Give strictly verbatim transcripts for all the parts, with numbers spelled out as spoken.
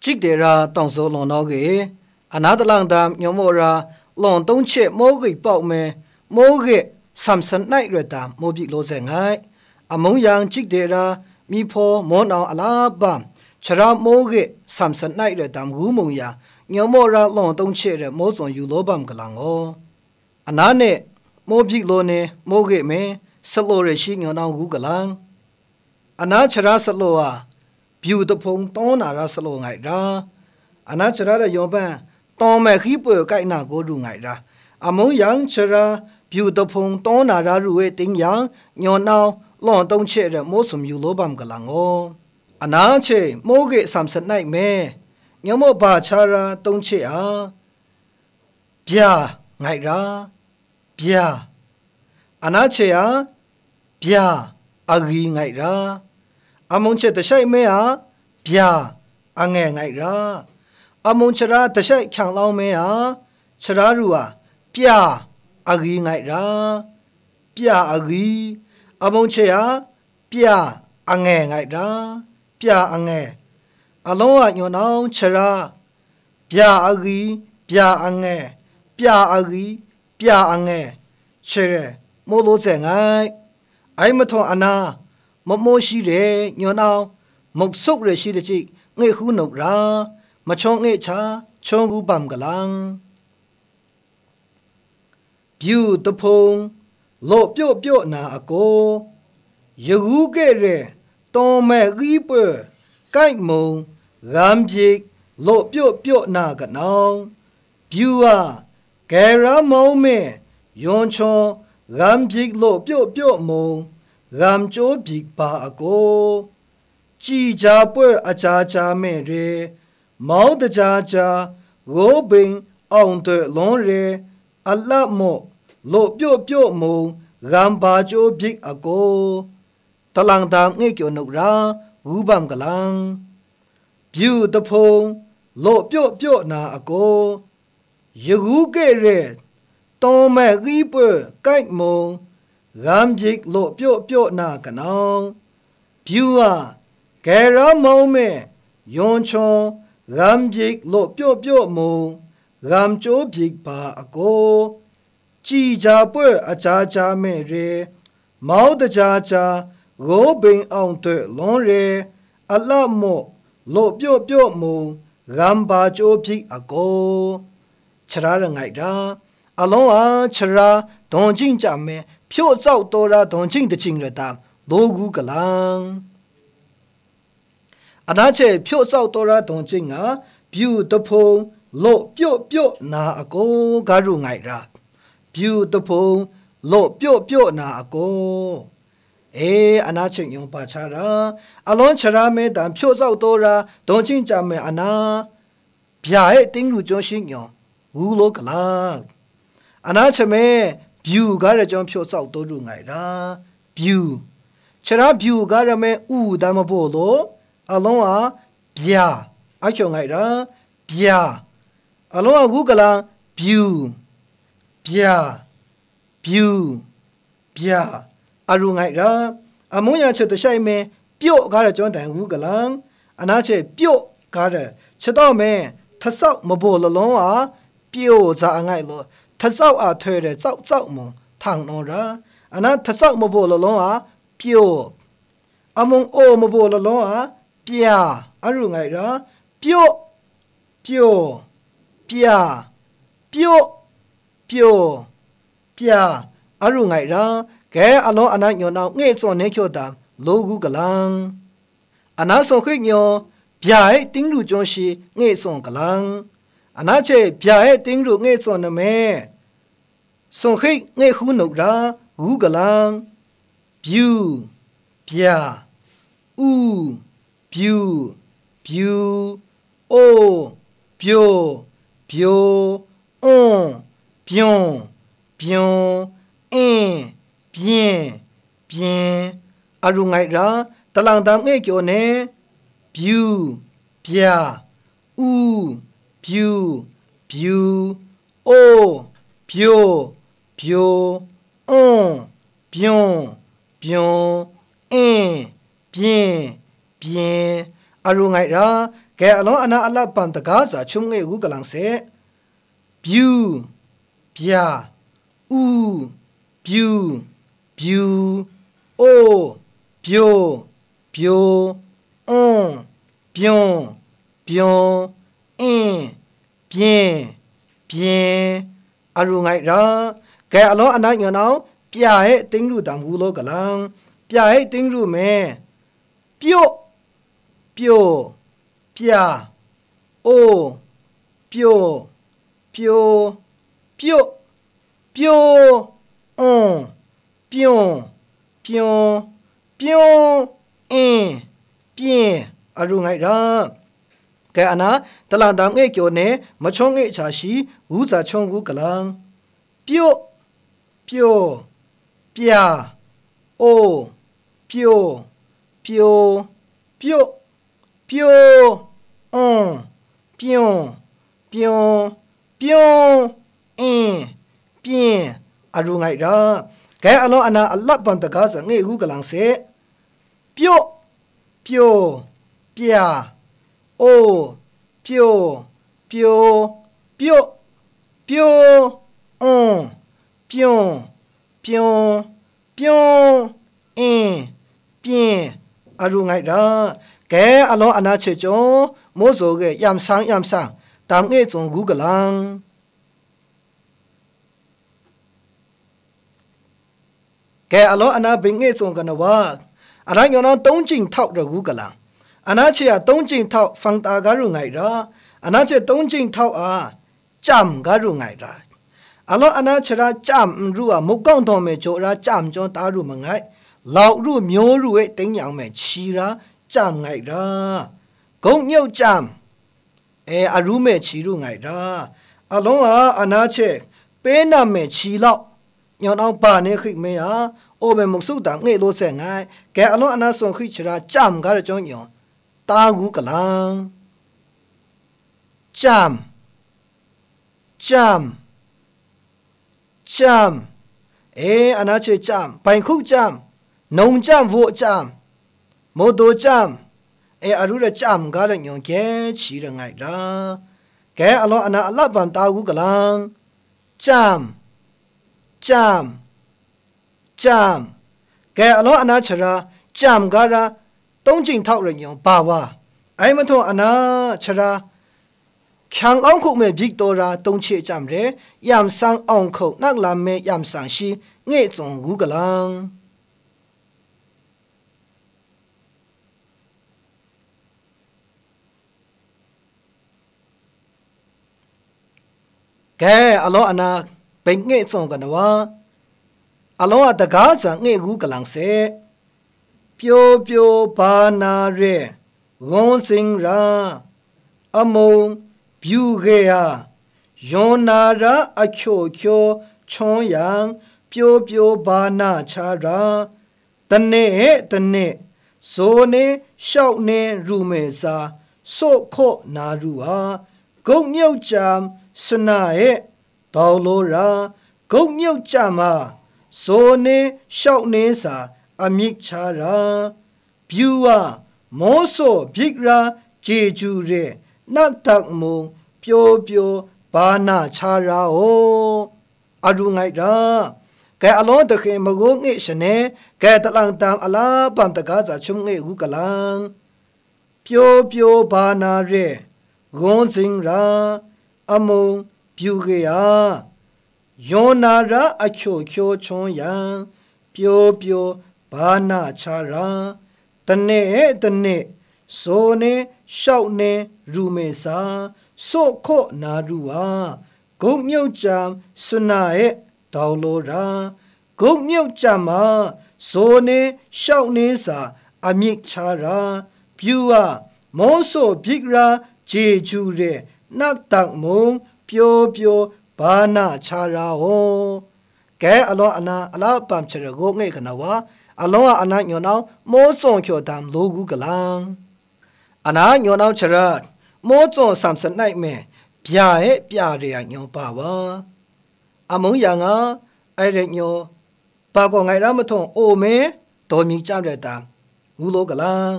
Chik de ra tawng zaw law nau ge, ana talang dam nyawm maw ra, lawng tawng hte mawgwi pau me, mawgwi samsan nai rawt dam mawbyi law zeng ai. Amung yang chik de ra, mi hpaw maw nau a la bam, shara mawgwi samsan nai rawt dam wu mung ya, nyawm maw ra lawng tawng hte rai maw tsawng yu law bam galang gaw, ana ne, mawbyi law ne, mawgwi me, salo rai shi nyawm nau wu galang. Ana shara salo a, byu tahpung taw na ra salo ngai ra, ana shara rai yawng hpe taw mai hkri poi kai na gaw ru ngai ra, amung yang shara byu tahpung taw na ra ru e ting yang, nyawm nau lawng tawng hte rai maw sum yu law bam galang gaw, ana hte mawgwi samsan nai me, nyawm maw ba shara tawng hte a, bya ngai ra, bya, ana hte a, bya, agwi ngai ra, amung hte dashai me a, bya, ange ngai ra, amung shara dashai hkyang lau me a, shara ru a, pya, agwi ngai ra, pya, agwi, amung hte a, pya, ange ngai ra, pya, ange, alawng a nyawm nau shara, bya, agwi, bya, ange, pya, agwi, pya, ange, shere, maw law zeng ai. Ai mahtawng ana, mamaw shi re, nyawm nau, muk suk re shi dachyik, nge hku nup ra, mahkyaw nge hta, hkyaw gu bam galang. Byu tahpung, law pyaw pyaw na agaw, yagu ge re, taw mai gwi poi, kai mung, gam byik, law pyaw pyaw na kanau, byu a, grai ra mau me, yawng hkyaw, gam byik law pyaw pyaw mung, gam chyaw byik ba agaw, chyi ja poi aja ja me re, mau daja ja, gaw bing awng doi lawng re, a lap maw, law pyaw pyaw mung, gam ba chyaw byik agaw, talang dam nge kyaw nup ra, wu bam galang. Byu tahpung, law pyaw pyaw na agaw, yagu ge re, taw mai gwi poi kai mung, gam byik law pyaw pyaw na kanau, byu a, grai ra mau me, yawng hkyaw, gam byik law pyaw pyaw mung, gam chyaw byik ba agaw, chyi ja poi aja ja me re, mau daja ja, gaw bing awng doi lawng re, a lap maw, law pyaw pyaw mung, gam ba chyaw byik agaw, shara rai ngai ra, alawng a shara dawng chying chyam me, pyaw tsau taw ra dawng chying dachying rai tam, law gu galang. Ana hte pyaw tsau taw ra dawng chying a, byu tahpung law pyaw pyaw na agaw ga ru ngai ra, byu tahpung law pyaw pyaw na agaw. E, ana hte nyawng ba hta ra, alawng shara me dan pyaw tsau taw ra dawng chying chyam me ana, bya e ting ru chyawm shi nyawng, wu law galang. Ana hte me, byu ga rai chyawm pyaw tsau taw ru ngai ra, byu. Shara byu ga rai me, u dan mabaw law, alawng a, bya, a hkyaw ngai ra, bya. Alawng a wu galang, byu, bya, byu, bya, a ru ngai ra, amung yang hte dashai me, pyaw ga rai chyawm dai wu galang, ana hte pyaw ga rai, shatau me, htatsau mabaw lalawng a, pyaw za a ngai law, htatsau a htoi rai tsau tsau mung, htang naw ra, ana htatsau mabaw lalawng a, pyaw, amung aw mabaw lalawng a, pya, a ru ngai ra, pyaw, pyaw, pya, pyaw, pyaw, pya, a ru ngai ra, grai alawng ana nyaw nau nge tsawn ne hkyaw dam, law gu galang. Ana sawng hkrit nyaw, bya e ting ru chyawm shi nge tsawn galang. Ana hte bya e ting ru nge tsawn na me, sawng hkrit nge hku nup ra, wu galang. Byu, bya, u, byu, byu, aw, byaw, byaw, awng, byawng, byawng, en, byen, byen, a ru ngai ra, talang dam nge kyaw ne, byu, bya, u, byu, byu, aw, byaw, byaw, awng, byawng, byawng, en, byen, byen, a ru ngai ra, Gay alawng ana a lap bam daga za hkyum ngu galang se. Byu, bya, u, byu, byu, o, byo, byo, ong, byong, byong, e, byen, byen, aru ngai ra. Gay alawng ana nyawn au, pya e ting ru dam wu law galang, pya e ting ru me, pyaw, pyaw, pya, o, pyaw, pyaw, pyaw, pyaw, ong, pyaw, pyaw, pyaw, e, pyen, aru ngai ra. Gay ana, dalang dam e kyaw ne, machawng e cha shi, wu za chawng wu galang, pyaw, pyaw, pya, o, pyaw, pyaw, pyaw, pyaw, ong, pyaw, pyaw, pyaw, e, pyen, aru ngai ra. Gay alawng ana a lap bam daga za ngu galang se. Pyaw, pyaw, pya, o, pyaw, pyaw, pyaw, pyaw, ong, pyaw, pyaw, pyaw, e, pyen, aru ngai ra. Gay alawng ana hte chyaw, maw zaw ge yam sang yam sang, dam e tsawng gu galang. Gay alawng ana bing e tsawng kanawa, ana nyaw na tawng jing htau ra gu galang. Ana hte a tawng jing htau hpang ta ga ru ngai ra. Ana hte tawng jing htau a, chyam ga ru ngai ra. Alawng ana hte ra chyam n ru a, muk kawng dawng me jaw ra chyam jaw ta ru mangai, lau ru myaw ru e ting yang me hti ra chyam ngai ra. Guk nyau chyam, e, aru me hti ru ngai ra. Alawng a ana hte, pe nam me hti lau, nyaw na ba ne hkrik me a, o me muk suk dam nge law tseng ai, gay alawng ana sawng hkrik hti ra chyam ga ra chyawng nyaw, ta gu galang. Chyam, chyam, chyam, e, ana hte chyam, bai hkuk chyam, nung chyam, waw chyam, mawdaw chyam, e, aru ra chyam ga ra nyaw gye hti ra ngai ra. Gay alawng ana a lap bam ta gu galang. Chyam, chyam, chyam. Gay alawng ana hte ra, chyam ga ra, tawng jing htau ra nyaw ba wa. Ai mahtawng ana hte ra, hkyang awng hkuk me bik taw ra, tawng hte chyam re, yam sang awng hkau nak lam me yam sang shi, nge tsawng gu galang. Gay alawng ana, beng nge tsawng kanawa, alawng a daga za nge gu galang se. Pyaw pyaw ba na re, gawng zing ra, amung, byu ge a, yaw na ra a hkyaw hkyaw chyaw yang, pyaw pyaw ba na cha ra, dane e dane, zaw ne, shau ne, ru me tsa, saw hkaw na ru a, guk nyau chyam, sana e, dau law ra, guk nyau chyam a, zaw ne, shau ne tsa, amyik cha ra, byu a, mawsaw bik ra, jeju re, nak dak mung, pyaw pyaw, ba na cha ra aw. Aru ngai ra. Gay alawng dahkring magaw nge shane, gay dalang dam a la bam daga za hkyum nge gu galang. Pyaw pyaw ba na re, gawng zing ra, amung, byu ge a, yaw na ra a hkyaw hkyaw chyaw yang, pyaw pyaw ba na cha ra, dane e dane, zaw ne, shau ne, ru me tsa, saw hkaw na ru a, guk nyau chyam, sana e, dau law ra, guk nyau chyam a, zaw ne, shau ne tsa, amyik cha ra, byu a, mawsaw bik ra, jeju re, nak dak mung, pyaw pyaw, ba na cha ra aw. Gay alawng ana a la bam hte ra gaw nge kanawa, alawng a ana nyaw nau, maw tsawng hkyaw dam law gu galang. Ana nyaw nau hte ra, maw tsawng sam sanai me, bya e pya re a nyaw ba wa. Amung yang a, ai rai nyaw, ba gaw ngai ra mahtawng, o me, daw myik chyam rai dam, wu law galang.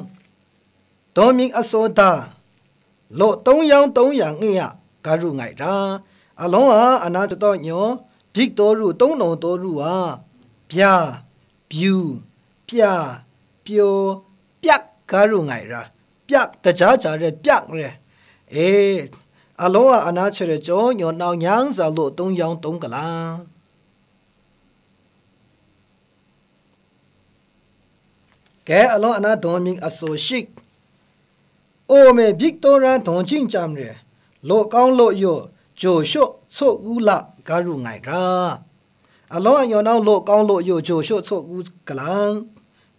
Daw myik a saw da, law tong yawng tong yang nge a, ga ru ngai ra. Alawng a ana chataw nyaw, bik taw ru, tong naw taw ru a, bya, byu, pya, pyaw, pyak ga ru ngai ra, pyak daja ja re, pyak re. E, alawng a ana chare chyaw, nyaw nau nyang za law tong yawng tong galang. Ke alawng ana dawn mying asaw shik. Aw me bik taw ra dawn chying chyam re, law kawng law yaw, jaw shaw tsaw u la ga ru ngai ra. Alawng a nyaw nau law kawng law yaw jaw shaw tsaw u galang,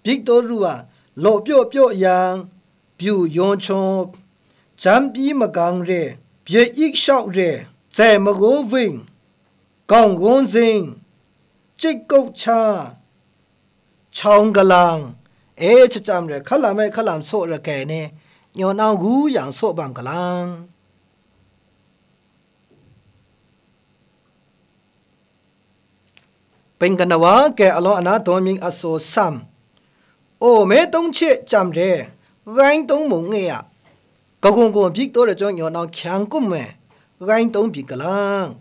bik taw ru a, law pyaw pyaw yang, byu yawn chawp, jam pyi magang re, bye ik shau re, zai magaw ving, gawng gawn zing, chik kau cha, chawng galang, e, chyam re, hkalam e hkalam saw ra kai ni, nyaw nau gu yang saw bam galang. Peng kanawa ke alawng ana dawn mying asaw sam. Aw me tong hte chyam re, ghain tong mung nge a, kagawng gaw bik taw ra chyawng nyaw nau hkyang kum me, ghain tong bik galang.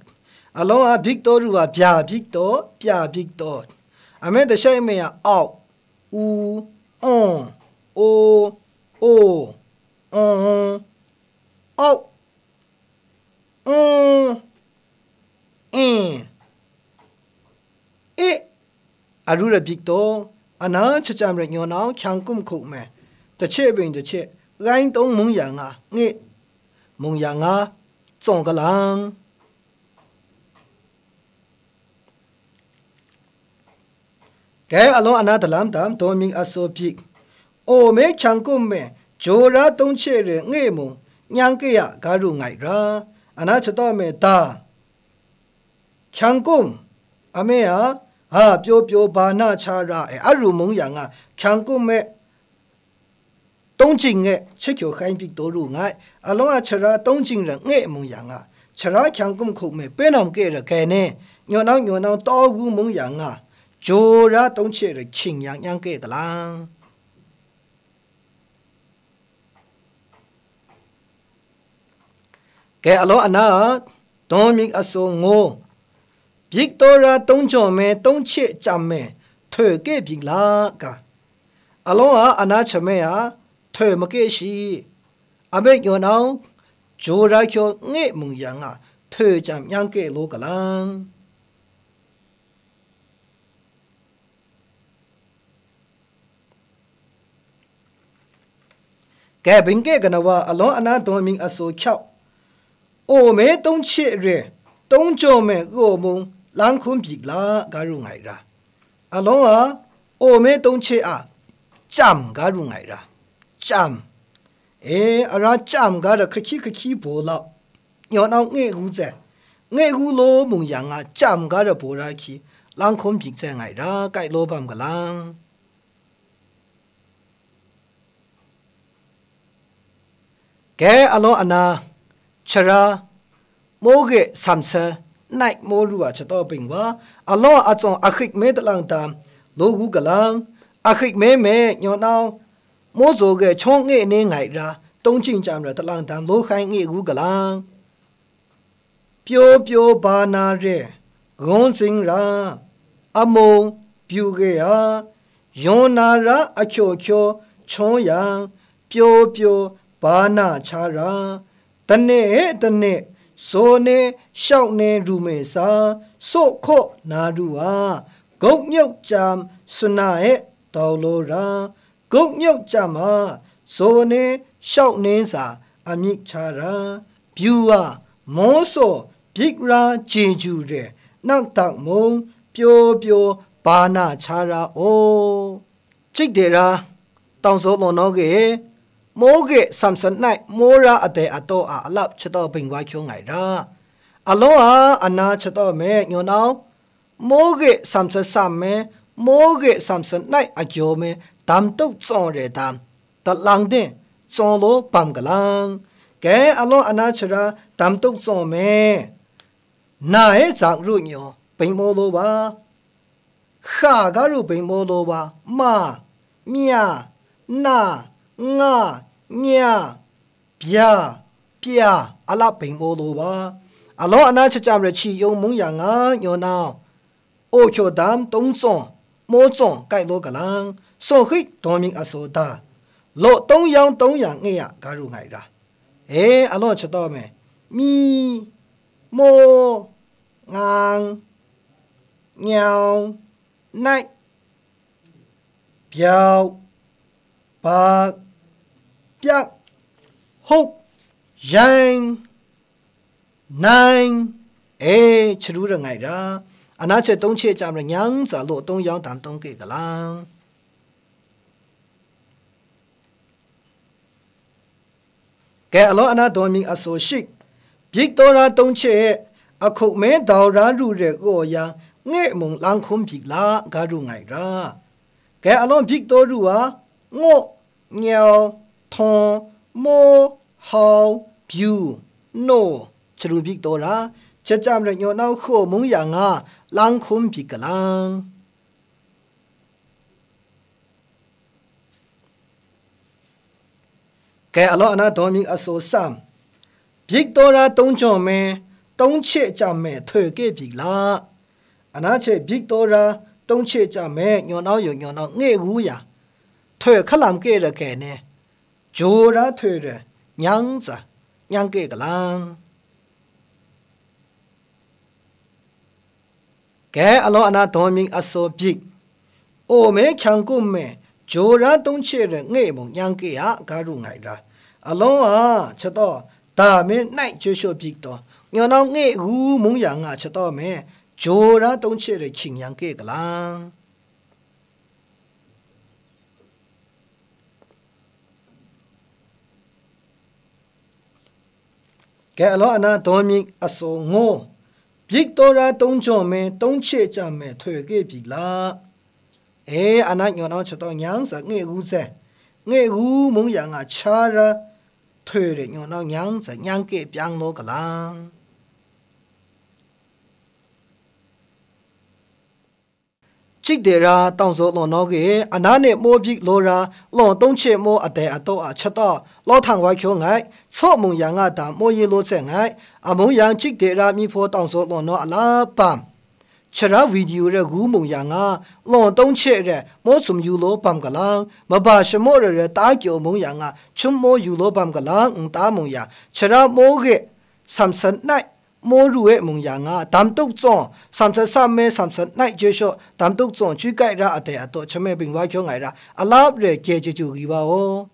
Alawng a bik taw ru a, bya bik taw, pya bik taw. A me dashai me a, au, u, aw, o, o, o, au, N, E, E, aru ra bik taw, ana chyam ra nyaw nau hkyang kum hkuk me, dahte bing dahte, ghain tong mung ya nga, nge, mung ya nga, tsawng galang. Dai alawng ana dalam dam dawn mying asaw bik, aw me hkyang kum me, jaw ra tong hte re nge mung, nyang ke a ga ru ngai ra, ana chataw me da, hkyang kum, a me a, a pyaw pyaw ba na cha ra ai a ru mung ya nga, hkyang kum me, tong chying nge, hkyaw hkain bik taw ru nngai, alawng a chara tong chying ra nge mung ya nga, chara hkyang kum hkuk me, penam ke ra kai ne, nyaw nau nyaw nau taw gu mung ya nga, jaw ra tong hte ra hkying yang nyang ke galang. Ke alawng ana, dawn mying asaw ngu, bik taw ra tong jaw me, tong hte chyam me, htoi ke bik la ga, alawng a ana cham me a, htoi make shi, a me nyaw nau, jaw ra hkyaw nge mung ya nga, htoi chyam nyang ke law galang. Kai bingke kanawa alawng ana dawn mying asaw hkyau, aw me tong hte re, tong jaw me kaw mung lang hkum bik la ga ru ngai ra, alawng a, aw me tong hte a, chyam ga ru ngai ra, chyam, e, ara chyam ga ra hkahkyi hkahkyi baw lau, nyaw nau nge gu tsai, nge gu law mung ya nga, chyam ga ra baw ra hkyi, lang hkum bik tsai ngai ra, kai law bam galang. Dai alawng ana, chara, mawge samsa, nai maw ru a chataw ping wa, alawng a atsawng ahkrik me talang tam, law gu galang, ahkrik me me, nyaw nau, maw zaw ge chawng nge ne ngai ra, tong chying chyam ra talang tam, law hkai nge gu galang. Pyaw pyaw ba na re, gawn zing ra, amung, byu ge a, yawn na ra ahkyaw hkyaw chyaw yang, pyaw pyaw ba na cha ra, dane e dane, zaw ne, shau ne ru me sa, saw hkaw na ru a, guk nyuk chyam suna e dau law ra, guk nyuk chyam a, zaw ne, shau ne sa, amyik cha ra, byu a, maw saw, bik ra, chyeju re, nak dak mung, pyaw pyaw ba na cha ra aw. Chik de ra, tawng zaw law nau ge, mawge samsa nai maw ra adai ataw a alap chataw bing wa hkyaw ngai ra, alawng a ana chataw me nyaw nau, mawge samsa sam me, mawge samsa nai agyaw me, dam tuk tsawng re dam, talang de, tsawng law bam galang, kai alawng ana chara dam tuk tsawng me, na e zak ru nyaw, bing maw law wa, hka ga ru bing maw law wa, ma, mya, na, nga, nya, bya, pya, alap bengmo law wa, alaw ana shachyam rai hti yung mung yang nga, nyaw nau, o hkyaw dam, tong tsawng, maw tsawng, kai law galang, saw hkrit daw mying asaw da, law tong yawng tong yang nge a ga ru ngai ra. E, alaw shataw me, mi, maw, ngang, nyau, nai, byau, bak, pyak, huk, yang, nang, e, chyaru ra ngai ra, ana hte tong hte chyam ra nyang tsa law tong yawng dam tong ke galang. Kai alaw ana daw mying asaw shik, byiktawra tong hte e, ahkuk me dau ra ru re gaw yang, nge mung lang hkum byik la, ga ru ngai ra. Kai alaw byik taw ru a, ngaw, nyau, htawng, maw, hau, byu, naw, chyaru byik taw ra, shachyam rai nyaw nau hkaw mung yang nga, lang hkum byik galang. Kai alaw ana daw mying asaw sam, byiktawra tong jawng me, tong hte chyam me htoi ke byik la. Ana hte byiktawra tong hte chyam me nyaw nau yaw nyaw nau nge wu ya, htoi hkalam ke ra kai ne, jaw ra htoi re, nyang tsa, nyang ke galang. Kai alaw ana daw mying asaw byik, o me hkyang kum me, jaw ra tong hte re nge mung nyang ke a ga ru ngai ra. Alaw a shataw, da me nai joi shaw byik taw, nyaw nau nge wu mung yang nga shataw me, jaw ra tong hte re hkying yang ke galang. Kai alaw ana daw mying asaw ngaw, byiktawra tong jawng me, tong hte chyam me htoi ke byik la. E, ana nyaw nau shataw nyang tsa nge wu tse, nge wu mung yang nga cha ra htoi re nyaw nau nyang tsa nyang ke pyang law galang. Chik de ra tawng zaw law naw ge, ana ne maw byik law ra, law tong hte maw adai ataw a shataw, law htang wa hkyaw ngai, tsaw mung yang nga dam maw ye law tse ngai, amung yang chik de ra mi hpaw tawng zaw law naw a la bam, shara video re gu mung yang nga, law tong hte re maw sum yu law bam galang, maba shamaw re re ta kyaw mung yang nga, hkyum maw yu law bam galang, nta mung yang, shara maw ge, samsan nai, maw ru e mung yang nga, dam tuk tsawng, samsat sam me, samsat nai je shaw, dam tuk tsawng, chywi kai ra adai ataw, chame bing wa hkyaw ngai ra, alap re, gye chyeju gwi wa o.